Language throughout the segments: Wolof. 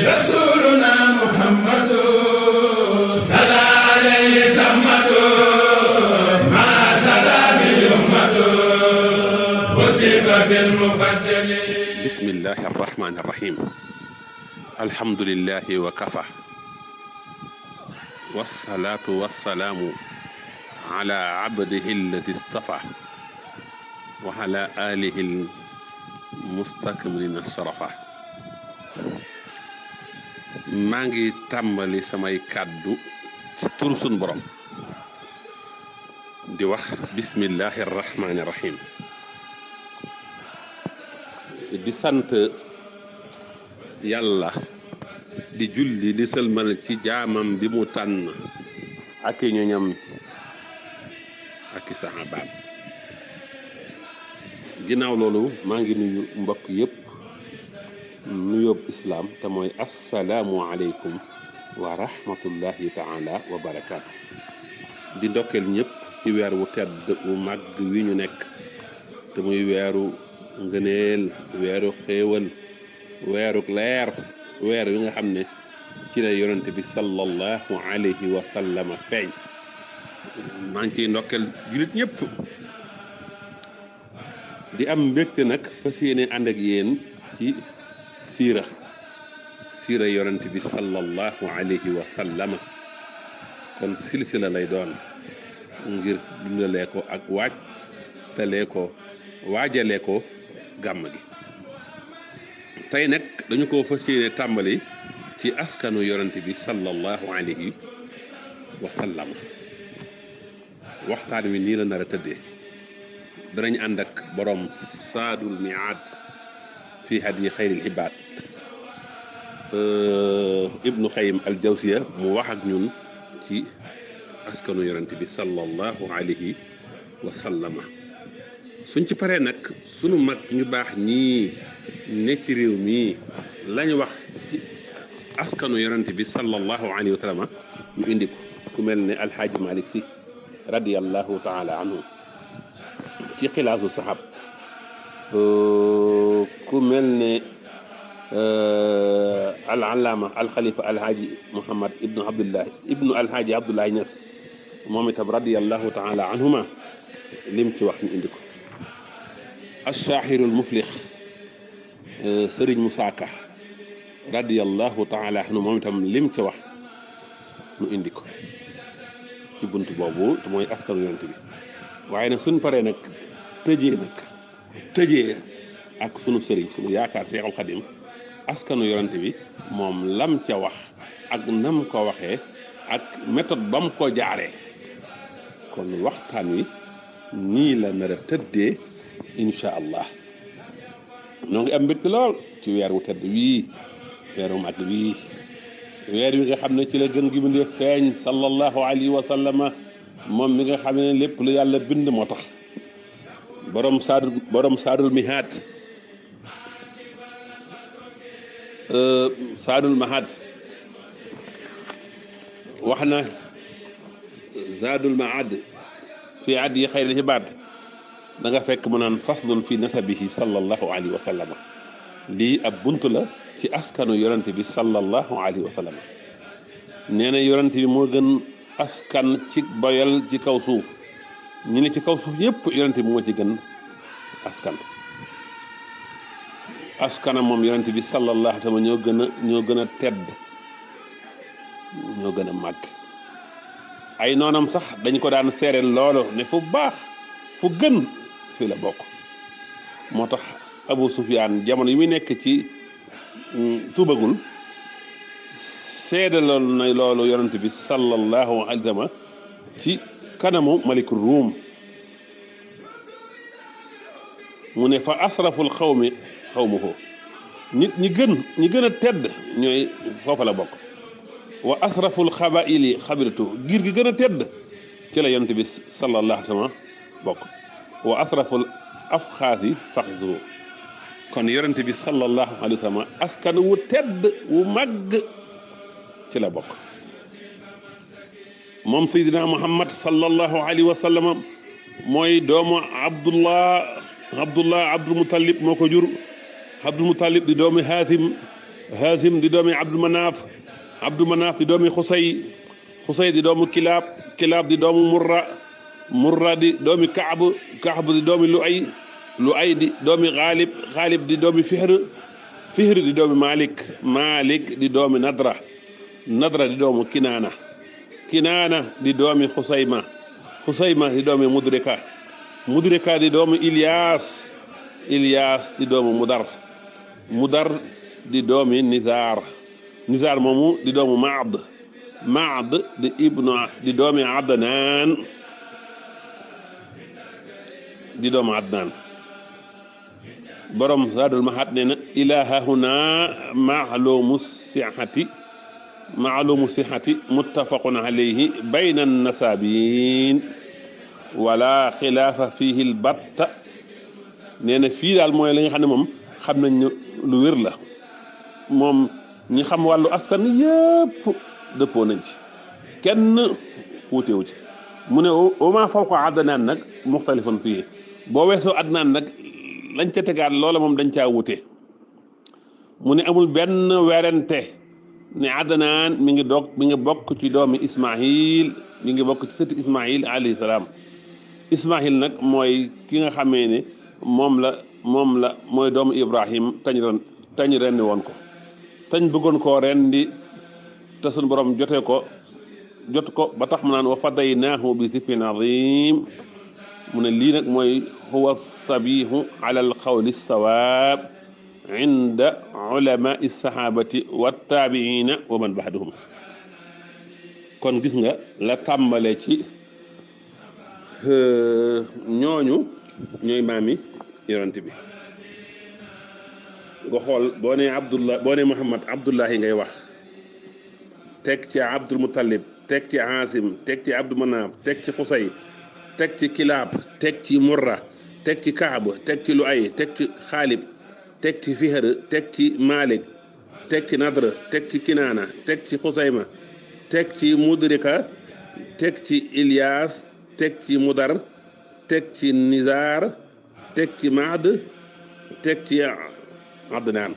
رسولنا محمد صلى عليه سمد ما سلام الأمة وصف بالمفضل. بسم الله الرحمن الرحيم. الحمد لله وكفى والصلاة والسلام على عبده الذي اصطفى وعلى آله المستكملين الشرفة. maa ngi tàmbali samay kàddu ci turu sun borom di wax bismillahi rahmaani rahim di sant yàlla di julli di sëlmal ci jaamam bi mu tànn ak i ñoñam ak i saxaabaam. ginnaaw loolu maa ngi nuyu mbokk yépp nuyoob islaam te mooy assalaamu aleykum wa rahmatullahi taala wa barakaatu. di ndokkeel ñëpp ci weer wu tedd wu màgg wi ñu nekk te muy weeru ngëneel, weeru xéewal, weeru leer, weer wi nga xam ne ci la yonente bi sallallahu alayhi wa sallam feeñ. maa ngi ciy ndokkeel jullit ñëpp di am mbégte nag fas yéene ànd ak yéen ci siira yonente bi sallallahu alayhi wa sallam. kon silsila lay doon ngir dundalee ko ak waajalee ko gàmm gi. tey nag dañu ko fas yéene tàmbali ci askanu yonente bi sallallahu alayhi wa sallam. waxtaan wi nii la nar a tëddee. danañ ànd ak borom saadul miaad fi hadi xayril ibaad ibnu xayim al jawsiya mu wax ak ñun ci askanu yonente bi sallallahu alayhi wa sallama. suñ ci paree nag sunu mag ñu baax ñii ne ci réew mii lañ wax ci askanu yonente bi sallallahu alayhi wa sallama ñu indi ko ku mel ne alxaaji Malik Si radiyallahu taala anhu ci xilaasu saxaab, ku mel ne al allaama al xalifa alxaaji Muhammad ibnu alxaaji Abdullahi Ñas moom itam radiyallahu taala anhuma lim ci wax ñu indi ko. alshaaxirul muflix sëriñ Musaa Ka radiyallahu taala anhu moom itam lim ci wax ñu indi ko ci bunt boobu te mooy askanu yonent bi. waaye nag suñ paree nag tëjee ak sunu sëriñ sunu yaakaar Seexul Xadim askanu yonent bi moom lam ca wax ak nam ko waxee ak méthode bam ko jaaree. kon waxtaan wi nii la nar a tëddee incha allah. ñoo ngi am mbégte lool ci weer wu tëdd wii, weeru mag wii, weer wi nga xam ne ci la gën gi bindee feeñ sallallahu alayhi wa sallama, moom mi nga xam ne lépp lu yàlla bind moo tax. borom saadul mihaad saadul mahaad wax na zaadul maad fi adyi xayril ibaad da nga fekk mu naan faslun fi nasabihi sallallahu alayhi wa sallam. lii ab bunt la ci askanu yonente bi sallallahu alayhi wa sallam. nee na yonente bi moo gën askan ci boyal ci kaw suuf. ñu ne ci kaw suuf yépp yonente bi moo ci gën askana moom yonente bi sallallahu alayhi wa sallam ñoo gën a tedd, ñoo gën a màgg. ay noonam sax dañ ko daan seereen loolu ne fu baax fu gën fii la bokk. moo tax Abu Sufyaan jamono yi muy nekk ci tuubagul seedaloon na loolu yonente bi sallallahu alayhi wa sallam ci kanamu maliku ruum. mu ne fa asraful xawmi xawmuhu, nit ñi gën a tedd ñooy foofa la bokk. wa asraful xabaili xabiratu, giir gi gën a tedd ci la yonent bi sallallahu alayhi wa sallam bokk. wa asraful afxaasi faxzu, kon yonent bi sallallahu alayhi wa sallam askan wu tedd wu màgg ci la bokk. moom Seydina Muhammad sallallahu alayhi wa sallam mooy doomu Abdul Muttalib moo ko jur. Abdul Muttalib di doomi Haasim, Haasim di doomi Abdou Manaaf di doomi Xusay di doomu Kilaab di doomu Murra di doomi Kaab di doomi Lu'ay di doomi Xaalib di doomi Fihr di doomi Malik di doomi Nadra di doomu Kinaana di doomi Xusayma di doomi Mudrika di doomi Ilyaas di doomu Mudar di doomi Nizaar moomu di doomu Maad di doomi Adnaan borom Zaadul Mahaad nee na ilaa huna maalumu sixati muttafaqun alayhi bayna nasaabiin wala xilaafa fiihi albatta nee na fii daal mooy la nga xam ne moom xam nañ lu wér la moom ñi xam wàllu askan yëpp dëppoo nañ ci kenn wuutewu ci mu ne wa maa fawqa Adnaan nag muxtalifun fii boo weesoo Adnaan nag lañ ca tegaat loola moom dañ caa wute mu ne amul benn werante ne Adnaan mi ngi bokk ci doomi Ismaahil mi ngi bokk ci sëti Ismaahil alayhi salaam Ismaahil nag mooy ki nga xamee ne moom la mooy doomu Ibrahim tañ rendi woon ko tañ bëggoon koo rendi te suñu borom jot ko ba tax mu naan wa fadaynaahu bi zibhin azim mu ne lii nag mooy huwa sabihu ala alqawli sawaab inda ulamai sahabati wa taabiina wa man baxdahum kon gis nga la tàmbale ci ñooy maami yonent bi nga xool boo nee Muhammad Abdullahi ngay wax teg ci Abdul Muttalib teg ci Haasim teg ci Abdu Manaaf teg ci Xusay teg ci Kilaab teg ci Murra teg ci Kaab teg ci Lu'ay teg ci Xaalib teg ci Fihr teg ci Malik teg ci Nadr teg ci Kinaana teg ci Xusayma teg ci Mudrika teg ci Ilyaas teg ci Mudar teg ci Nizaar teg ci Maad teg ci Adnaan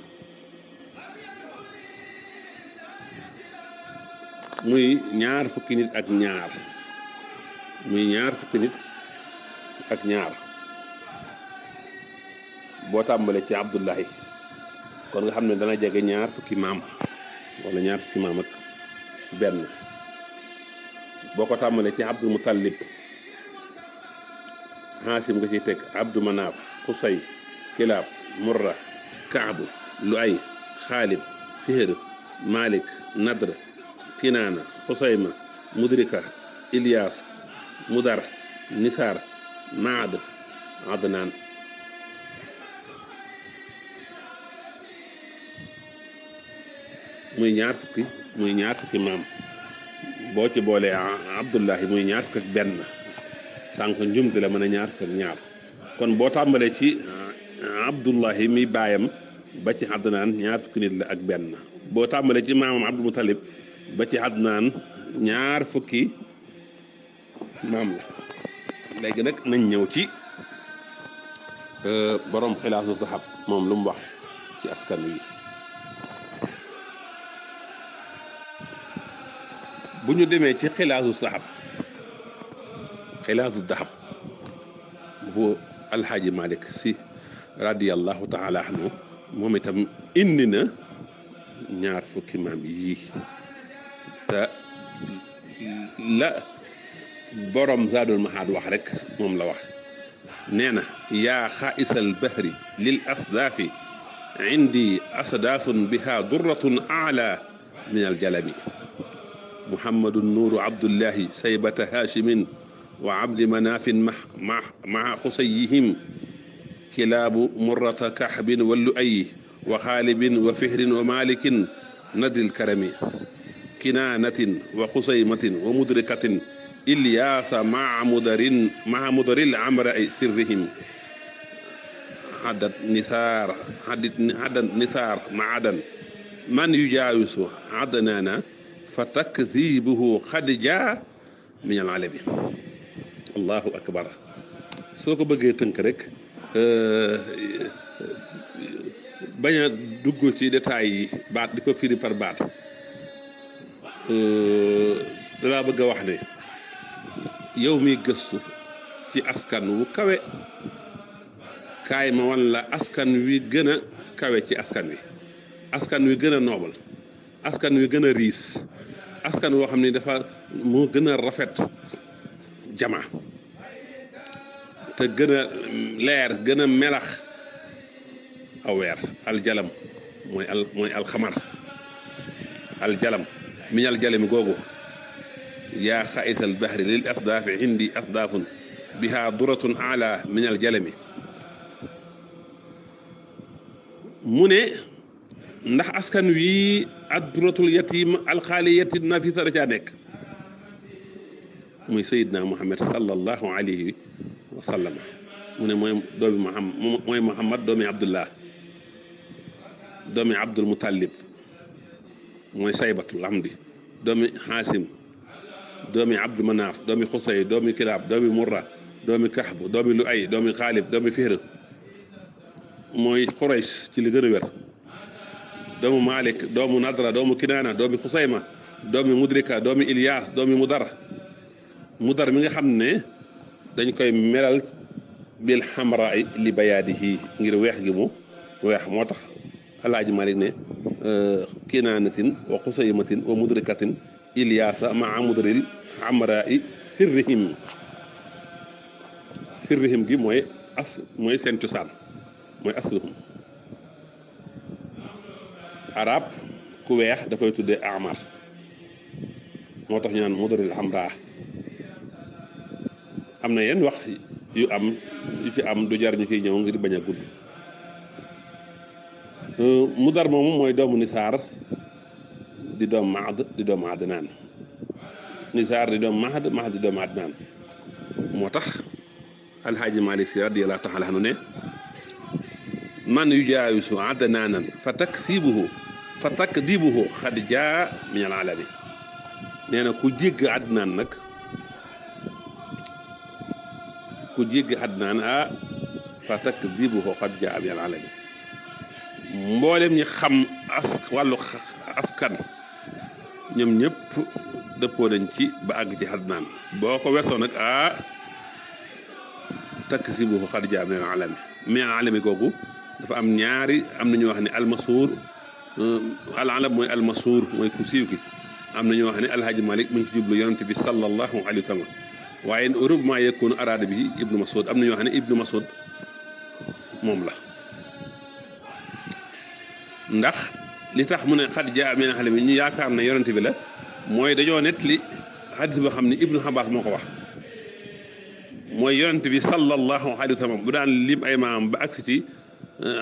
muy ñaar fukki nit ak ñaar boo tàmbalee ci Abdullahi kon nga xam ne dana jege ñaar fukki maam wala ñaar fukki maam ak benn boo ko tàmbalee ci Abdul Muttalib Haasim nga ciy teg Abdu Manaaf Xusay Kilaab Murra Kaab Lu'ay Xaalib Fihr Malik Nadr Kinaana Xusayma Mudrika Ilyaas Mudar Nisaar Maad Adnaan muy ñaar fukki maam boo ci boolee Abdullahi muy ñaar fukk ak benn sànq njumte la mën a ñaar fukk ak ñaar kon boo tàmbalee ci Abdullahi mi baayam ba ci Adnaan ñaar fukki nit la ak benn boo tàmbalee ci maamam Abdul Muttalib ba ci Adnaan ñaar fukki maam la léegi nag nañ ñëw ci borom xilaasu zahab moom lu mu wax ci askan wi bu ñu demee ci xilaasu zahab bu alxaaji Malik si radiyallahu taala anhu moom itam indi na ñaar fukki maam yii te la borom Zaadul Mahaad wax rek moom la wax nee na yaa xaa'isal bahri lil asdaafi indi asdaafun biha durratun aala min aljalami muhammadun nuuru abdullahi saybata haashimin wa abdi manaafin maa xusayihim kilaabu murrata kaxbin wa lu'ay wa xaalibin wa fihrin wa malikin nadil karami kinaanatin wa xusaymatin wa mudrikatin ilyaasa maa mudaril amra ay sirrihim hadat nisaar maadan man yujaawisu adnaana fa takzibuhu xad jaa min al alami allahu akbar soo ko bëggee tënk rek bañ a dugg ci détails yi baat di ko firi par baat dalaa bëgg a wax ne yow mi gëstu ci askan wu kawe kaay ma wan la askan wi gën a kawe ci askan wi gën a noobal askan wi gën a riis askan woo xam ne dafa moo gën a rafet jama te gën a leer gën a melax aweer aljalam mooy alxamar aljalam min aljalami googu yaa xaisal bahri lil asdaafi indi asdaafun biha duratun ala min aljalami mu ne ndax askan wi adduratul yatim alxaaliyati nafisa da caa nekk muy sayidna muhammad sallallahu alayhi wa sallam mu ne mooy muhammad doomi abdullah doomi abdul mutallib mooy saybatul amdi doomi xaasim doomi abdu manaaf doomi xusay doomi kilaab doomi murra doomi kaxb doomi luay doomi xaalib doomi fihr mooy xurays ci li gën a wér doomu malik doomu nadra doomu kinaana doomi xusayma doomi mudrika doomi ilyaas doomi mudar mi nga xam ne dañ koy melal bil xamraa li bayaadihi ngir weex gi mu weex moo tax alaaji malik ne kinaanatin wa xusaymatin wa mudrikatin ilyaasa maa mudril xamraa sirrihim gi mooy seen cosaan mooy asluhum arab ku weex da koy tuddee amar moo tax ñu naan mudril xamraa am na yenn wax yu ci am du jar ñu koy ñëw ngir bañ a gudd mudar moomu mooy doomu nisaar di doom mahd di doomu adnaan nisaar di doomu mahd di doomu adnaan moo tax alxaaji malik si radiyallahu taala anhu ne man yujaawisu adnaanan fa takdibuhu xad jaa min al alami nee na ku jégg adnaan nag ku jéggi adnaan fa takdibuhu xad jaa min al alami mboolem ñi xam wàllu askan ñoom ñëpp dëppoo nañ ci ba àgg ci adnaan boo ko weesoo nag takdibuhu xad jaa min al alami googu dafa am ñaari am na ñu wax ne almasuur al alam mooy almasuur mooy ku siiw ki am na ñu wax ne alhaji malik mu ngi ci jublu yonente bi sallallahu alayhi wa sallam waaye rubama yakunu araada bi ibnu masud am na ñu wax ne ibnu masud moom la ndax li tax mu ne xad jaa min al alami ñu yaakaar ne yonente bi la mooy dañoo nettali xadis boo xam ne ibnu Abbas moo ko wax mooy yonente bi sallallahu alayhi wa sallam bu daan lim ay maam ba agsi ci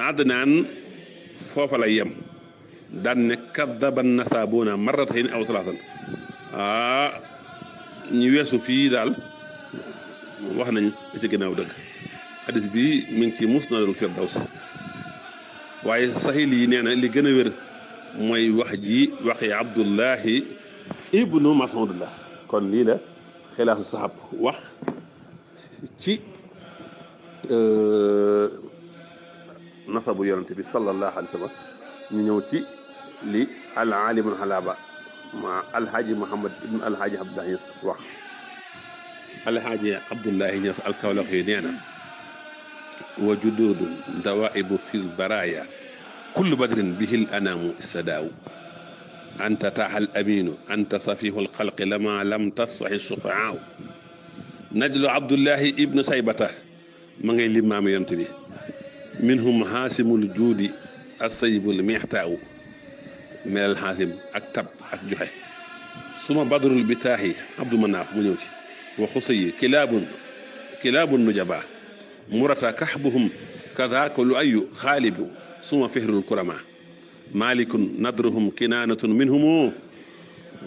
adnaan foofa lay yem daan ne kadaba nasaabuuna marratayn aw salaatan ñu weesu fii daal wax nañ ci ginnaaw dëgg hadis bi mi ngi ci musnadul firdaws waaye saxiil yi nee na li gën a wér mooy wax ji waxi abdullahi ibnu mas'ud la kon lii la xilaasu saxab wax ci nasabu yonente bi sallallahu alayhi wa sallam ñu ñëw ci li al alimul xalaaba ma alhaaji Muhammad ibn alhaaji Abdoulaye Niass wax alhaaji Abdoulaye Niass alkawlax yi nee na wa juduudun dawaibu fil baraya kullu badrin bihil anaamu istadaaw anta taaxal aminu anta safihul xalqi lama lam tasfaxi sufaaw najlu Abdullahi ibnu saybata ma ngay limaam yonent bi minhum xaasimul juudi asayibul mixtaaw melal xaasim ak tab ak joxe suma badrul bitaaxi abdu manaaf mu ñëw ci wa xusayi kilaabun nujaba murata kaxbuhum kadaaka lu ayu xaalibu suma fihrul kurama malikun nadruhum kinaanatun minhumu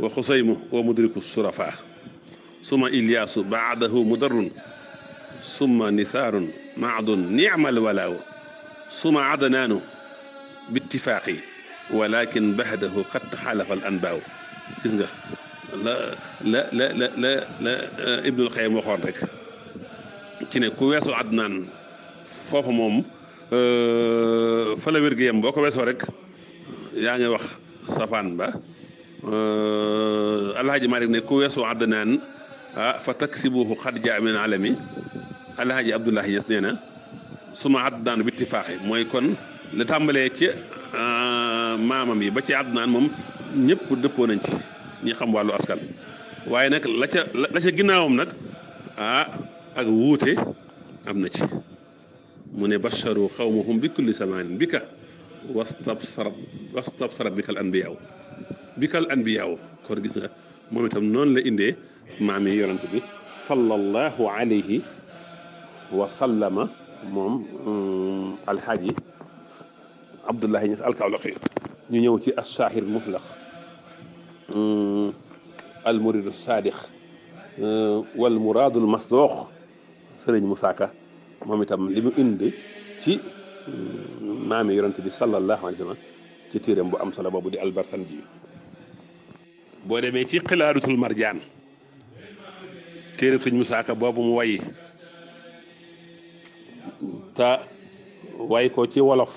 wa xusaymu wa mudriku surafa suma ilyaasu baadahu mudarrun summa nisaarun maadun nicmal walaaw suma adnaanu bittifaaqi walakin baxdahu xat xalafa al anbaaw gis nga la Ibnul Qayyim waxoon rek ci ne ku weesu adnaan foofu moom fa la wér gi yem boo ko weesoo rek yaa ngi wax safaan ba alhaji Malik ne ku weesoo Adnaan fa taksibuhu xad jaa min alami alhaji Abdoulahi Niass nee na suma Adnaan bi ittifaaxi mooy kon la tàmbalee ci maamam yi ba ci Adnaan moom ñëpp dëppoo nañ ci ñi xam wàllu askan waaye nag la ca ginnaawam nag ak wuute am na ci mu ne basharu xawmahum bi kulli samanin bi ka wastabsara bikal anbiyaaw kon gis nga moom itam noonu la indee maam yi yonent bi sallallahu alayhi wa sallama moom alxaaji Abdoulahi Niass alkawlaxi ñu ñëw ci ashaahir mutlaq almuridu saadix wal muraadul masdoox sëriñ Musaa Ka moom itam li mu indi ci maami yonent bi sallallahu alayhi wa sallam ci téeram bu am solo boobu di albarsanji boo demee ci xilaadatul marjaan téere sëriñ Musaa Ka boobu mu way te way ko ci wolof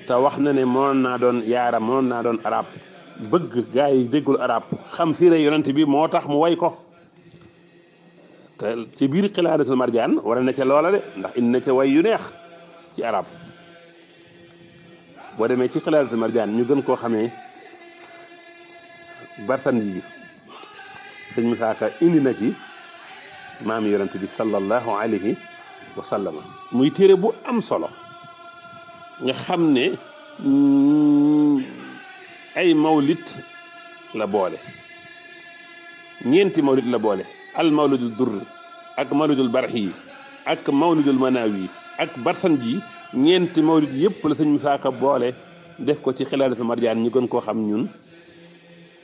te wax na ne moon naa doon yaara moon naa doon arab bëgg gaa yi déggul arab xam siire yonent bi moo tax mu way ko te ci biir xilaadatul marjaan war na ca loola de ndax indi na ca way yu neex ci arab boo demee ci xilaadatul marjaan ñu gën koo xamee barsanji yi sëñ Musaa Ka indi na ci maami yonent bi sallallahu alayhi wa sallama muy téere bu am solo nga xam ne ay mawlid la boole ñeenti mawlid la boole al mawlidul durr ak mawlidul barxi ak mawlidul manawi ak barsanji ñeenti mawlid yëpp la sëñ Musaa Ka boole def ko ci xilaadatul marjaan ñu gën koo xam ñun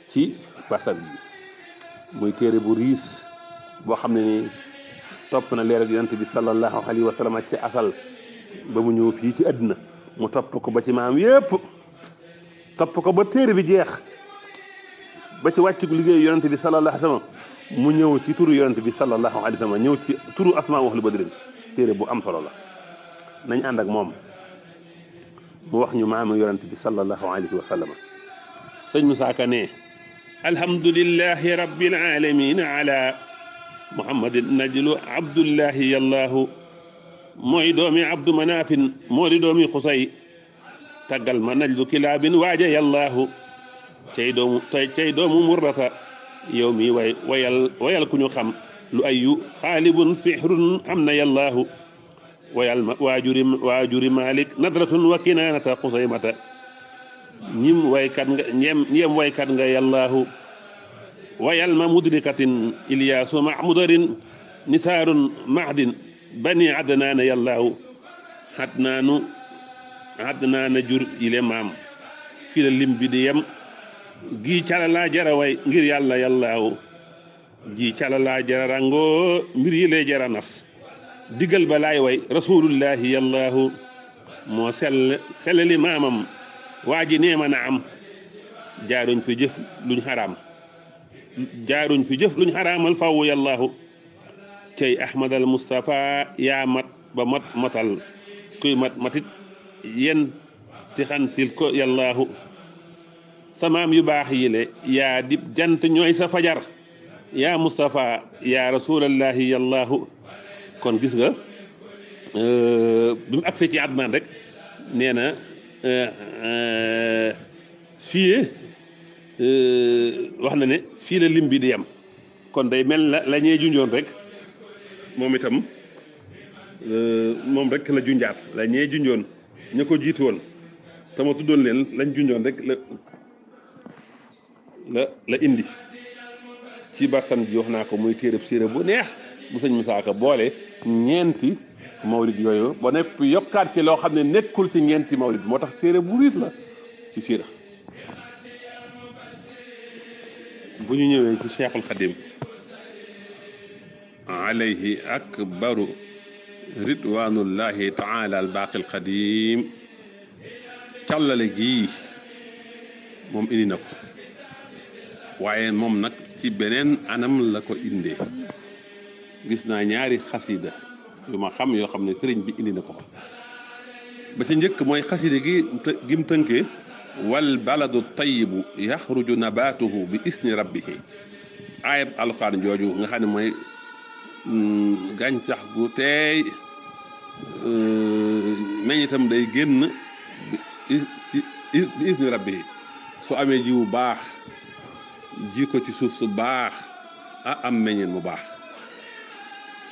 ci barsanji muy téere bu riis boo xam ne ni topp na leer ak yonent bi sallallahu alayhi wa sallam ci asal ba mu ñëw fii ci àddina mu topp ko ba ci maam yépp topp ko ba téere bi jeex ba ci wàccu liggéeyu yonent bi sallallahu alayhi wa sallam mu ñëw ci turu yonent bi sallallahu alayhi wa sallam ñëw ci turu asmaa ahlu badrin téere bu am solo la nañ ànd ak moom mu wax ñu maamu yonent bi sallallahu alayhi wa sallam sëñ Musaa Ka ne alhamdulillahi rabbil alamin ala muhammadin najlu abdullahi yallahu mooy doomi abdu manaafin moo di doomi xusay taggal ma najlu kilaabin waaja yallaahu cay doomu murrata yow mi wayal ku ñu xam lu ayyu xaalibun fihrun am na yallaahu wayal ma waajuri malik nadratun wa kinaanata xusaymata ñim waykat nga yallaahu wayal ma mudrikatin ilyaasu mahmudarin nisaarun mahdin bani adnaana yallaahu adnaana jur ile maam fii la lim bi di yem gii calalaa jara way ngir yàlla yallaahu ji calalaa jara rangoo mbir yi lay jara nas digal ba laay way rasulullahi yallaahu moo sellali maamam waa ji neema na am jaaruñ fi jëf luñ xaraamal faw yallaahu cey ahmadal mustafa yaa mat ba matal kuy matit yen ti xantil ko yallaahu samaam yu baax yi le yaa dib jant ñooy sa fajar yaa mustafa yaa rasulallahi yallaahu kon gis nga bi mu agsee ci Adnaan rek nee na fii wax na ne fii la lim bi di yem kon day mel la ñee junjoon rek moom itam moom rek la junjaat la ñee junjoon ña ko jiitu woon te ma tuddoon leen lañ junjoon rek la indi ci barsan ji wax naa ko muy téereb siira bu neex bu sëñ Musaa Ka boole ñeenti mawlid yooyu ba nepp yokkaat ci loo xam ne nekkul ci ñeenti mawlid moo tax téere bu riis la ci siira bu ñu ñëwee ci Cheikhul Xadim alayhi akbaru ridwanullahi taala al baaqil xadim càllale gii moom indi na ko waaye moom nag ci beneen anam la ko indee gis naa ñaari xasida yu ma xam yoo xam ne sëriñ bi indi na ko ba ci njëkk mooy xasida gim tënkee wal baladu tayibu yaxruju nabatuhu bi isni rabbihi ayab alxuraan jooju nga xam ne mooy gàncax gu teey meññitam day génn bi isni rabbihi su amee jiwu baax ji ko ci suuf su baax am meññeen mu baax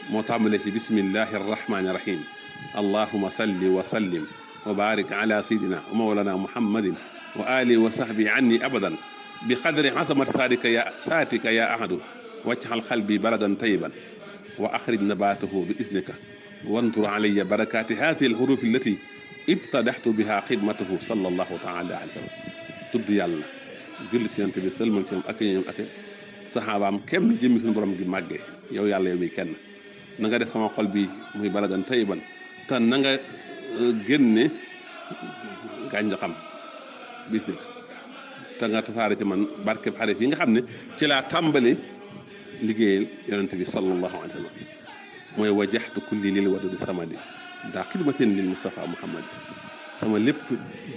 moo tàmbalee ci bismillahi arrahmani irrahim allahuma salli wa sallim wa barik ala sayidina wa mawlana muhammadin wa alihi wa sahbi anni abadan bi qadri azamat saatika ya ahadu wajxal xalbi baladan tayiban wa axrij nabatahu bi isnika wantur alayya barakati hadihi alxurufi allati ibtadaxtu biha xidmatahu sallallahu taala alayhi wa sallam tudd yàlla julli ci yonent bi sëlmal ci moom ak ñoom ak saxaabaam kem jëmmi suñu borom gi màggee yow yàlla yow mi kenn na nga def sama xol bi muy baladan tayiban te na nga génne gàncaxam bis ni te nga tasaare ci man barkeb xarif yi nga xam ne ci laa tàmbali liggéeyal yonent bi sallallahu alayhi wa sallam mooy wajaxtu kulli lil wadudi samadi daa xidmatin lil Mustafa Muhammad sama lépp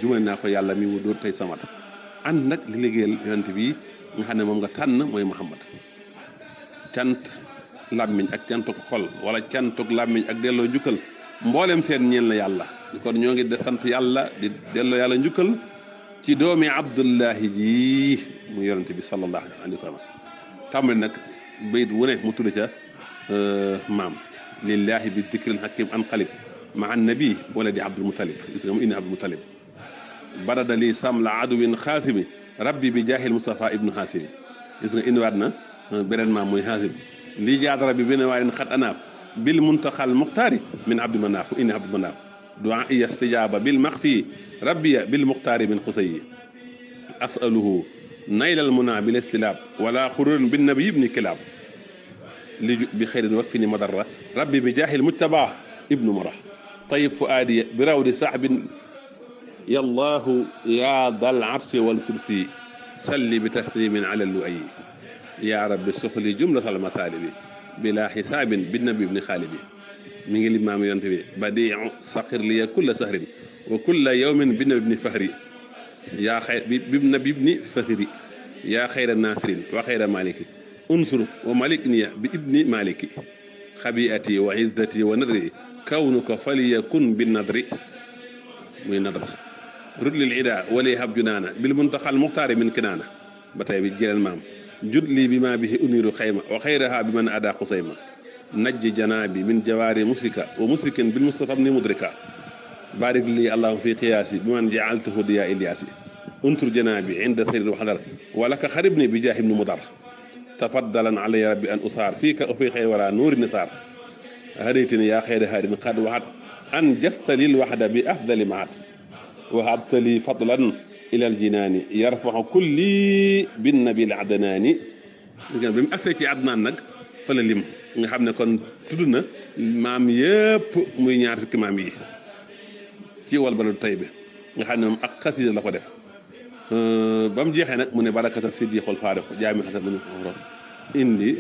jumale naa ko yàlla mi wu dóor tey samat ànd nag li liggéeyal yonent bi nga xam ne moom nga tànn mooy Muhammad cant làmmiñ ak cantuk xol wala cantuk làmmiñ ak delloo njukkal mboolem seen ñeel na yàlla kon ñoo ngi de sant yàlla di delloo yàlla njukkal ci doomi Abdullahi ji mu yonent bi sallallahu alayhi wa sallam tàmbali nag bayit wu ne mu tudd ca maam lillahi bi dikril hakim anqalib ma annabi wala di Abdul Mutalib gis nga mu indi Abdul Mutalib barada li samla aduwin xaasimi rabbi bi jaahil Mustafa ibnu Haasimi gis nga indiwaat na beneen maam mooy Haasim lii jaadara bi beneen waaye xat anaaf bil muntaxal muxtaari min abdi manaaf inni abdi manaaf duaa iya stijaaba bil maxfi rabbiya bil muxtaari min xusayi asaluhu naylal muna bil istilaab wala xururin bin nabi ibni kilaab li bi xeyrin wak fi ni madarra rabbi bi jaahil mujtabaa ibnu mara tayib fuaadiya bi rawdi saxbin yallaahu yaa dal arsi wal kursi salli bi taslimin ala lu ayi yaa rabbi soxli jumlatal mataalibi bila xisaabin bi nabi ibni xaalibi mi ngi limaam yonte bi badiu saxir liya kulla sahrin wa kulla yawmin bi nabi ibni fahri yaa xay bi nabi ibni fahri yaa xayra naasirin wa xayra maliki unsur wa malik niya bi ibni maliki xabiati wa izzati wa nadri kawnuka faliyakun bi nadri muy nadra rudlil ida wali hab junaana bil muntaxal muxtaari min kinaana ba tey bi jëleen maam judli bi ma bihi uniru xayma wa xayraha bi man ada xusayma najji janaabi min jawaari musrika wa musrikin bil mustafa ni mudrika barik lii allahuma fi qiyaasi bi man jaaltahu diya ilyaasi untur janaabi inda sayri waxdar walaka xaribni bi jaahim ni mudar tafaddalan alaya rabbi an usaar fiika o fi xëy wala nuuri nisaar hadaytini yaa xayra haadin qad waxat an jastalil waxda bi afdali maat wahabtali fadlan ilal jinaani yarfaxu kulli bin nabil adnaani bi mu agsee ci adnaan nag fa la lim nga xam ne kon tudd na maam yëpp muy ñaar fukki maam yi ci wal baladu tayyiba nga xam ne moom ak xasida la ko def ba mu jeexee nag mu ne barakata siddiqul faariq jaami xasan bin indi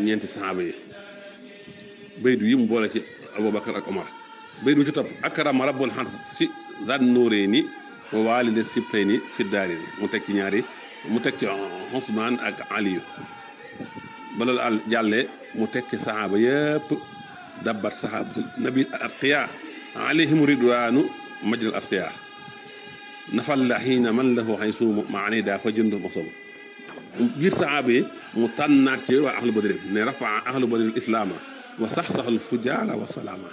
ñeenti saxaaba yi baydu yi mu boole ci Abubakar ak Omar baydu ci topp akrama rabbul xans si zan nuurayni wa waalide sibtayni fi daarini mu teg ci ñaari mu teg ci Usmaan ak Aliyu ba loolu al jàllee mu teg ci saxaaba yëpp dabbat saxaabatu nabi atqiya alayhim ridwaanu majral asfiya nafal la xiina man lahu xaysuumu maani daa fa jënd mosom biir saxaaba yi mu tànnaat ci waa ahlu badrin ne rafaa ahlu badrin islaama wa sax-saxal fujaara wa salaama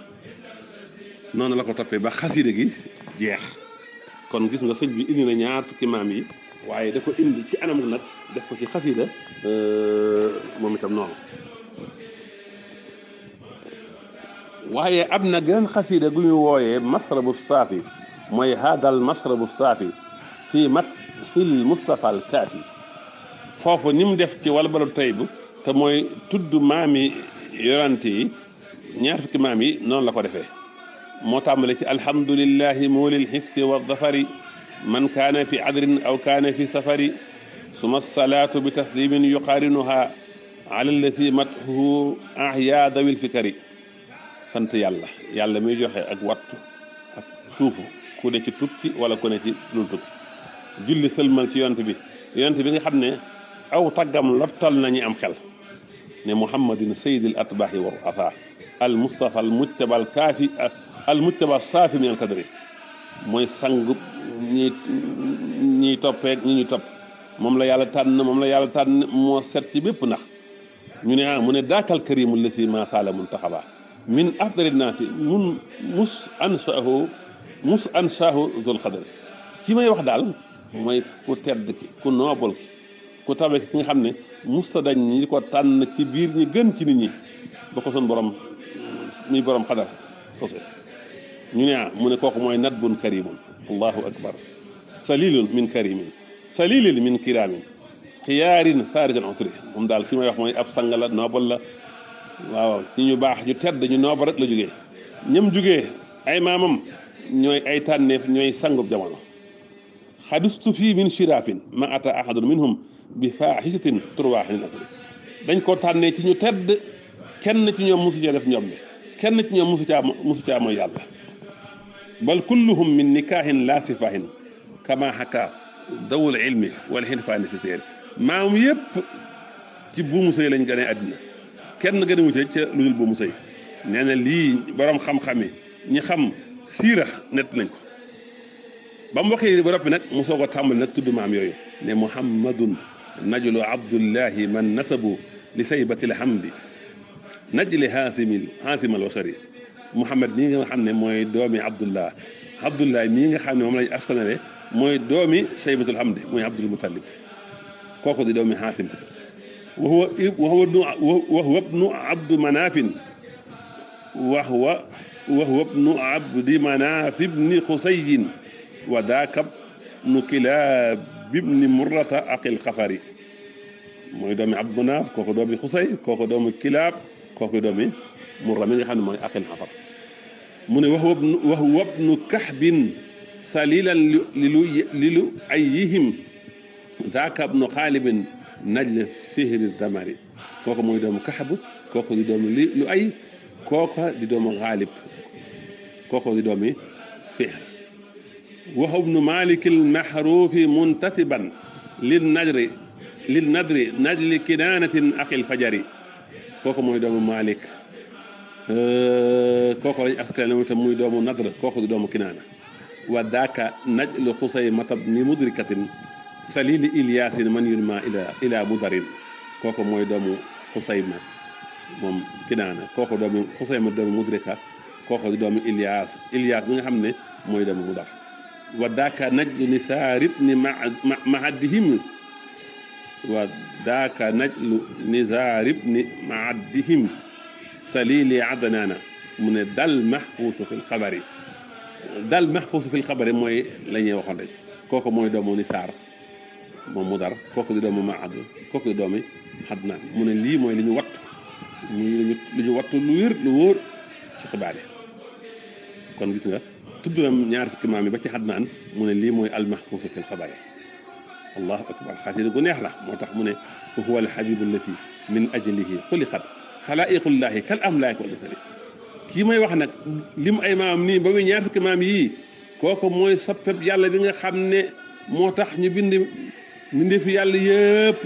noonu la ko toppee ba xasida gi jeex kon gis nga sëñ bi indi na ñaar fukki maam yi waaye da ko indi ci anam nag def ko ci xasida moom itam noonu waaye am na geneen xasida gu ñu wooyee masrabu saafi mooy haadal masrabu saafi fii mat xil Mustafa al Kaafi foofu ni mu def ci wal baladu tayyiba te mooy tudd maami yorante yi ñaar fukki maam yi noonu la ko defee moo tàmbale ci alhamdulillahi moolil xifsi wa dafari man kaana fi adrin aw kaana fi safari suma salaatu bi taslimin yuqaarinuha ala allati mathu ahya dawil fikari sant yàlla yàlla muy joxe ak wattu ak tuufu ku ne ci tukki wala ku ne ci dul tukki julli sëlmal ci yonent bi nga xam ne aw taggam lottal nañu am xel ne muhammadin sayyidil atbaahi wa ru'afa al mustafa al mujtaba al kaafi al mujtaba saafi min al kadri mooy sang ñiy toppeeg ñi ñuy topp moom la yàlla tànn moo set ci bépp nax ñu ne mu ne daakal karimu lati ma saala muntaxaba min afdali naasi mus ansaahu dul xadar ki may wax daal mooy ku tedd ki ku noobal ki ku tabe ki nga xam ne musta dañ ñi ko tànn ci biir ñi gën ci nit ñi ba ko son borom muy borom xadar sose ñu ne mu ne kooku mooy nadbun karimun allahu akbar salilun min karimin salilin min kiramin xiyaarin saarijan utri moom daal ki may wax mooy ab sang la noobal la waaw ci ñu baax ñu tedd ñu nooba rek la jógee ñëm jógee ay maamam ñooy ay tànneef ñooy sangub jamono xadustu fii min shirafin ma ata ahadun minhum bi faaxisatin turwaaxin atri dañ ko tànnee ci ñu tedd kenn ci ñoom musu cee def ñoom bi kenn ci ñoom musu caa mooy yàlla bal kulluhum min nikaahin la sifahin kama xaka dawul ilmi wala xirfaani fi téere maam yépp ci buumu sëy lañ gënee àddina kenn gën a wute ca lu dul buumu sëy nee na lii borom xam-xami ñi xam siira nett nañ ko ba mu waxee ba noppi nag mu soog a tàmbali nag tudd maam yooyu ne muhammadun najlu abdullahi man nasabu li saybatil hamdi najli haasimal wasari muhammad mii nga xam ne mooy doomi abdullahi mii nga xam ne moom lañ askanale mooy doomi saybatul hamdi mooy abdul mutalib kooku di doomi haasim wa huwa ibnu abdu manafin wa huwa ibnu abdi manaf ibni xusayin wa daaka ibnu kilaab ibni murrata aqil xafari mooy doomi abdu manaf kooku doomi xusay kooku doomi kilaab kooku doomi murra mi nga xam ne mooy aqil xafar mu ne wa huwa ibnu kaxbin salilan lilu ayihim daaka ibnu xaalibin najle fihri damari kooku mooy doomu kaxab kooku di doomu lu ay kooku di doomu xaalib kooku di doomi fihr wa huwa ibnu malikil maxruufi muntasiban lil nadri najli kinaanatin axil fajari kooku mooy doomu malik kooku lañ askan la tam muy doomu nadr kooku di doomu kinaana wa daaka najlu xusay matab ni mudrikatin salili ilyasin man yulma ila mudarin kooku mooy doomu xusayma moom kinaana kooku doomu xusayma doomu mudrika kooku di doomu ilyas bi nga xam ne mooy doomu mudar wa daaka najlu nisaarib ni mahaddihim wa daaka najlu nisaarib ni mahaddihim salili adnaana mu ne dal mahfuusu fil xabari mooy la ñuy waxoon rek kooku mooy doomu nisaar moom mu dar kooku di doomu maad kooku di doomi xadnaan mu ne lii mooy li ñu wattu lu wér lu wóor ci xibaar yi kon gis nga tudd na ñaar fukki maam yi ba ci xadnaan mu ne lii mooy almahfuusu fil xabaar yi allahu akbar xasida gu neex la moo tax mu ne huwa alxabibu allati min ajlihi xuliqat xalaa'iqullahi kal amlaaki wal basari kii may wax nag lim ay maam nii ba muy ñaar fukki maam yii kooku mooy soppeb yàlla bi nga xam ne moo tax ñu bindi fi yàlla yëpp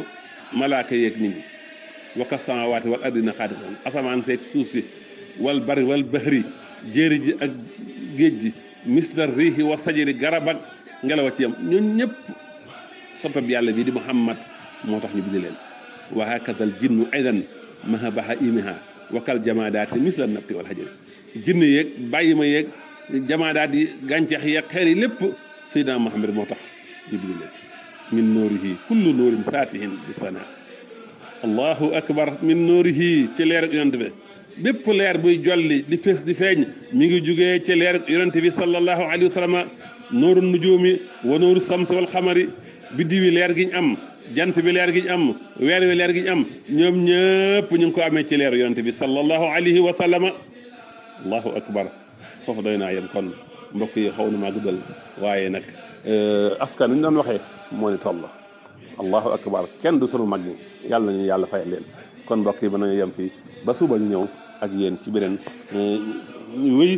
malaaka yeeg nit ñi waka samawaati wal ardina xaatitan asamaan seeg suuf si wal bari wal bahri jéeri ji ak géej gi misla riixi wa sajari garab ak ngelaw a ci yam ñun ñëpp soppeb yàlla bi di muhammad moo tax ñu bindi leen wa hakada al jinnu aydan maha baha imiha wakal jamaadaati misla nabti wal hajari jinne yeeg bàyyi ma yeeg jamaadaat yi gàncax yeeg xeer yi lépp Seydina Muhammad moo tax ñu bindi leen min nuurihi kullu nuurin saatihin bi sana allahu akbar min nuurihi ci leer ak yonent bi bépp leer buy jolli di fees di feeñ mi ngi jugee ci leer ak yonent bi sallallahu alayhi wa sallam nuuru nujuumi wa nuuru samsi wal xamari biddiw yi leer gi ñu am jant bi leer gi ñu am weer wi leer gi ñu am ñoom ñëpp ñu ngi ko amee ci leer yonent bi sallallahu alayhi wa sallam allahu akbar foofu doy naa yem kon mbokk yi xaw na maa guddal waaye nag askan wi ñu doon waxee moo ni toll allahu akbar kenn du sunu mag ñi yàlla nañu yàlla fayal leen kon mbokk yi mën nañu yem fii ba suba ñu ñëw ak yéen ci beneen ñu wéy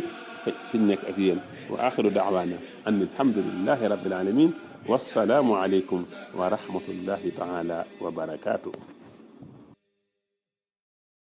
fi ñu nekk ak yéen wa axiru daawaana an alhamdulillahi rabbil alamin wassalaamu aleykum wa rahmatullahi taala wa barakaatu.